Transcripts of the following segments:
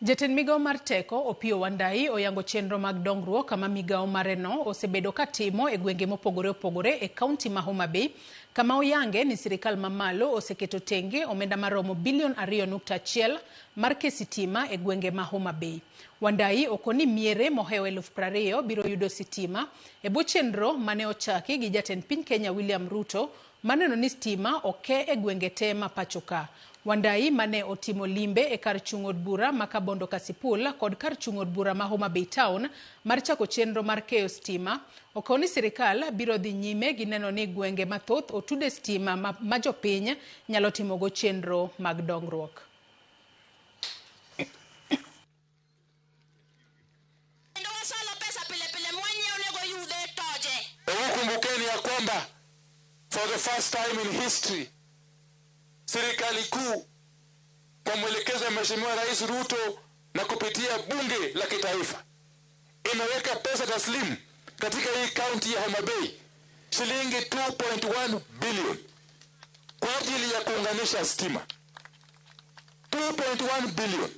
Jatend migao mar teko Opiyo Wandayi oyango chenro mag dongruok kama migao mareno osebedo katimo e gwenge mopogore opogore e kaunti ma Homa Bay, kama oyange ni sirikal mamalo oseketo tenge omenda maromo bilion 2.1 mar ke sitima e gwenge ma Homa Bay. Wandayi okoni miere mohewo 20,000 biro yudo sitima e bwo chenro mane ochaki gi jatend piny Kenya William Ruto maneno ni stima oke e gwenge te ma pachoka. Wandayi mane otimo limbe e kar chung' od bura ma Kabondo Kasipul kod kar chung' od bura ma Homa Bay Town mar chako chenro mar keyo stima, okawo ni sirikal biro dhi nyime gi neno ni gwenge mathoth otude stima ma jopiny nyalo timogo chenro mag dongruok. Kendo wasolo pesa pile pile mwanyiewo nego yudhe toje. Hebu kumbukeni ya kwamba for the first time in history serikali kuu kwa mwelekezo wa Mheshimiwa Rais Ruto na kupitia bunge la kitaifa imeweka pesa taslimu katika hii kaunti ya Homa Bay shilingi 2.1 billion kwa ajili ya kuunganisha stima. 2.1 billion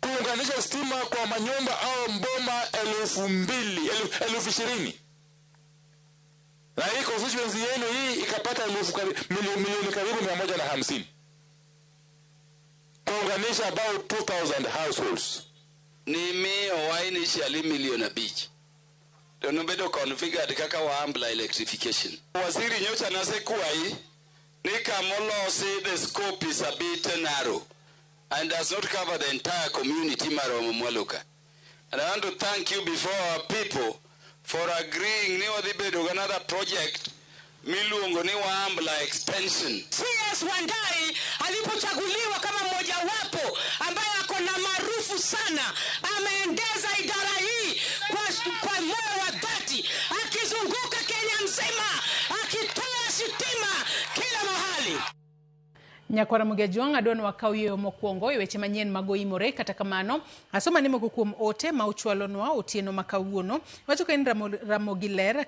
kuunganisha stima kwa manyumba au mboma elfu mbili, 20,000. Na hii constituency yenu hii ikapata milioni karibu 150 kuunganisha about 2,000 households. Ni miyowa initially milion 5 to nobedo configured kaka Wambla electrification. Waziri nyocha nasekwayi ni kamolosi the scope is a bit narrow and does not cover the entire community maromo mwalo ka. And I want to thank you before our people for agreeing ni wadhi bedo gi another project miluongo ni Wambla extension. CS Wandayi alipochaguliwa kama mmojawapo ambaye ako na maarufu sana, ameendeza idara hii kwa moyo wa dhati, akizunguka Kenya nzima akitoa sitima kila mahali. Nyakwara Mugejuang' adwa ni wakaw yweyo mokwongo e weche manyien mag oimore. Kata kamano asoma ni moko kuom ote ma uchwalonwa otieno ma kawuono wacho ka en Ramogi ler ka